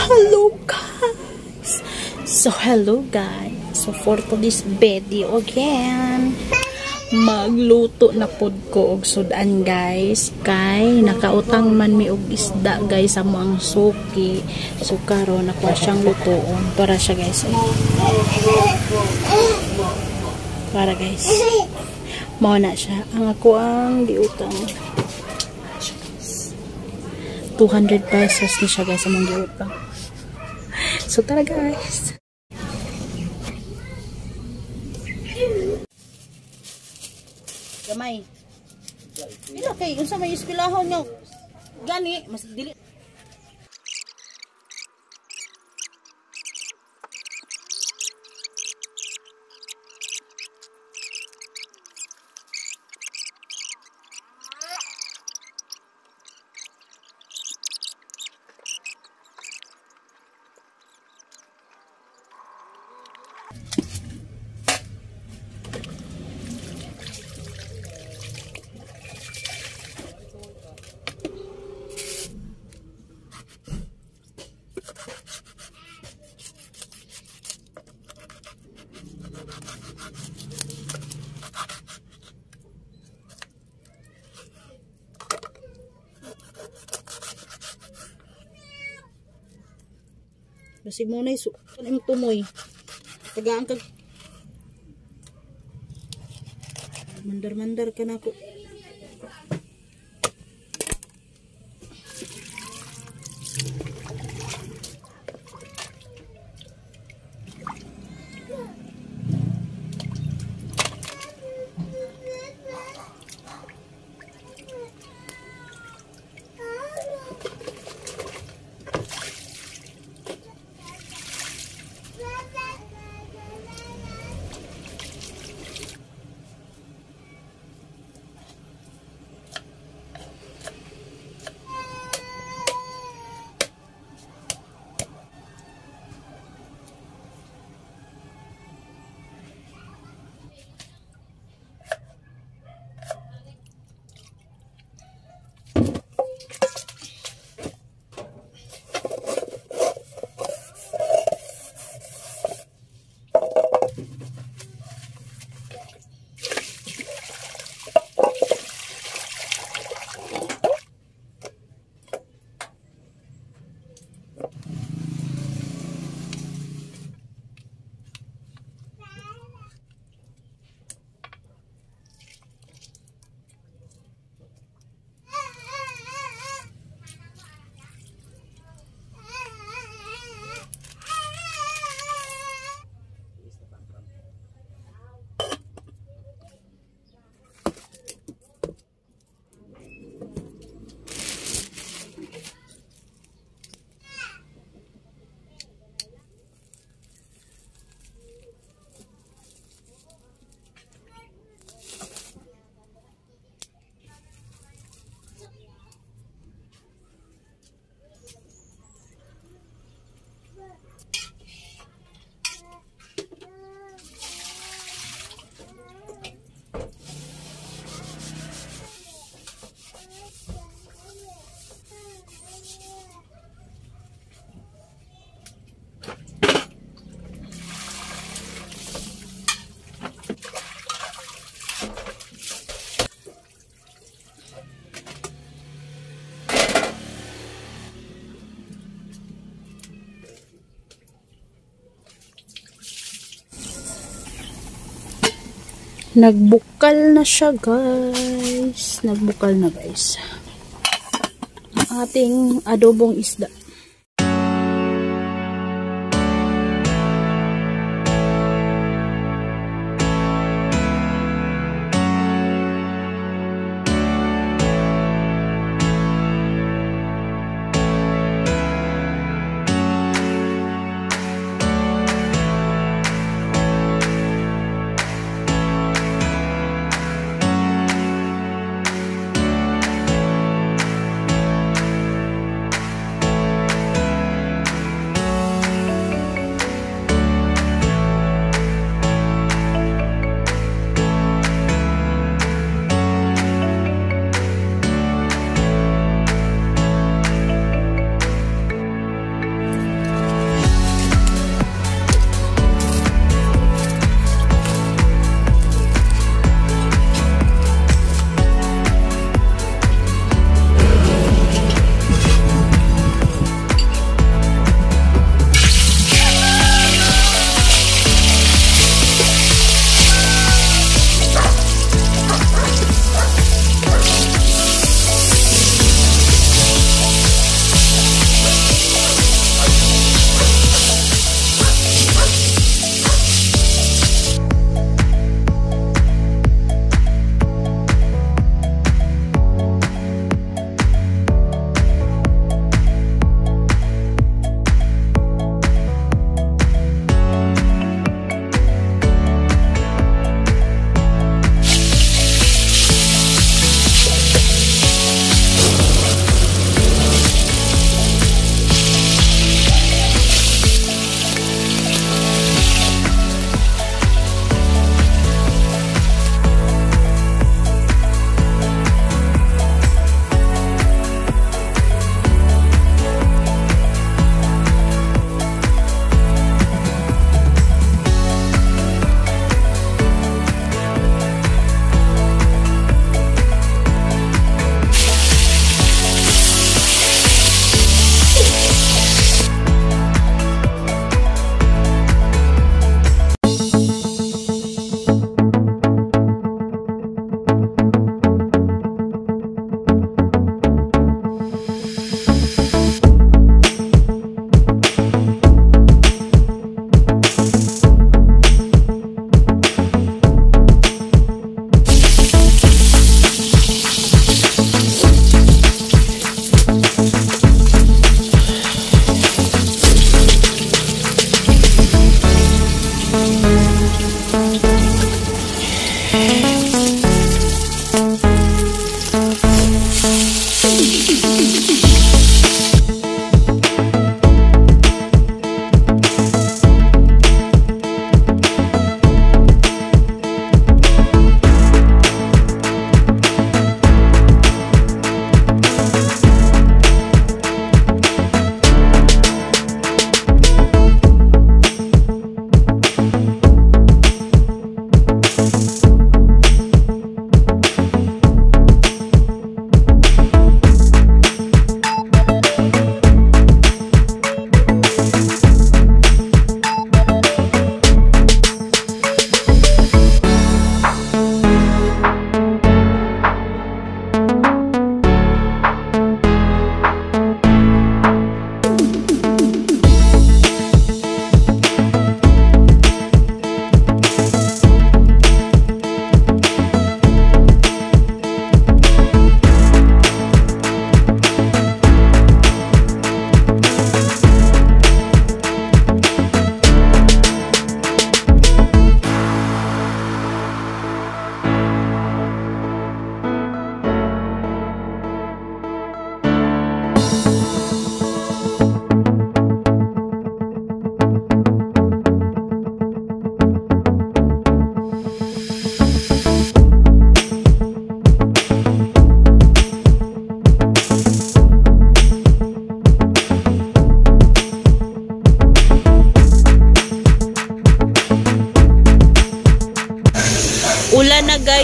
Hello guys! So hello guys! So for today's video again, magluto na pod ko og sudan guys, kay nakautang man mi og isda guys sa among suki. So karon ako siyang lutoon para siya guys. Para guys, mao na siya ang ako ang giutang. 200 pesos ni siya guys among giutang. So tara guys. Gamay. Pila kay unsa may eskwelahon nga gani mas dili. Basig mo na yung tumoy. Tagaan kag mandar-mandar ka na ako. Nagbukal na siya guys. Nagbukal na guys. Ang ating adobong isda.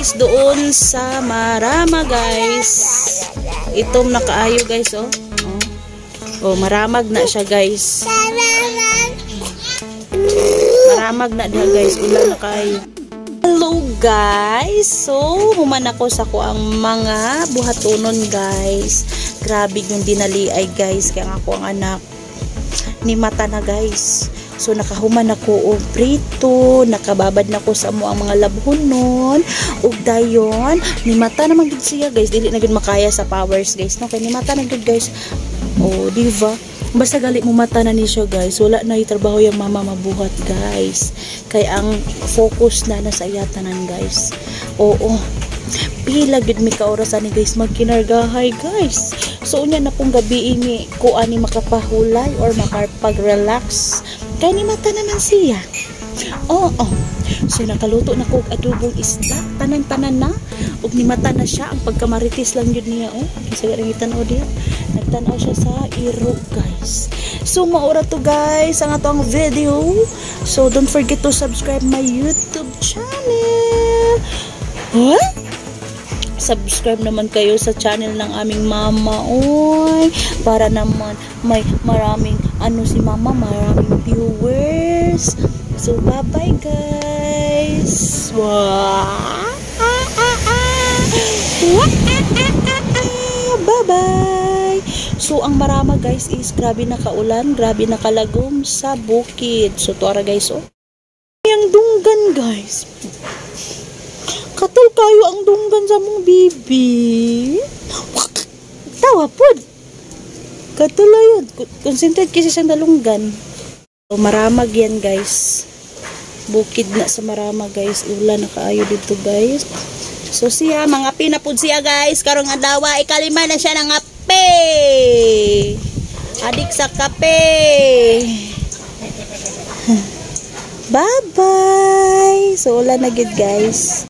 guys, doon sa Maramag, guys. Itom na kaayo, guys, oh. Oh, oh, maramag na siya, guys. Maramag na diha, guys, ulan na kaayo. Hello, guys! So, human ako sa akoang mga buhatonon, guys. Grabe yung dinali ay, guys. Kaya nga ako ang anak ni mata na, guys. So, nakahuman ako og prito, nakababad na ko sa amo ang mga labhonon, ug dayon, ni mata naman gid siya, guys. Dili na gid makaya sa powers, guys. No, kay ni mata na gid, guys. Oh, di ba? Basta gali mo mata na ni siya, guys. Wala na trabaho yung mama mabuhat, guys. Kay ang focus na nasa iya tanan, guys. Oo. Pila gid mi ka oras ani, guys, magkinargahay, guys. So unya na pong gabi mi ko ani makapahulay or makapag-relax. Kay ni mata naman siya. Oo. So nakaluto na ko og adobong isda, tanan-tanan na. Ug ni mata na siya, ang pagkamaritis lang yun niya, oh. Kinsa gani tan-aw diya? Nagtan-aw siya sa iro, guys. So maura to, guys, ang ato ang video. So don't forget to subscribe my YouTube channel. Huh? Subscribe naman kayo sa channel ng aming mama, oy, para naman may maraming ano si mama, maraming viewers. So bye bye, guys. Wow. Bye bye. So ang Maramag, guys, is grabe na kaulan, grabe na kalagom sa bukid. So tuara, guys, oh. Ang dunggan, guys. Katol kayo ang dunggan sa mong bibi. Tawa pod. Katuloy yun. Concentrate kasi sa dalunggan. So, Maramag yan, guys. Bukid na sa Maramag, guys. Ulan na kaayo dito, guys. So siya, mga pinapud siya, guys. Karong adlaw, ikalima na siya ng ape. Adik sa kape. Bye-bye. So ulan na gid, guys.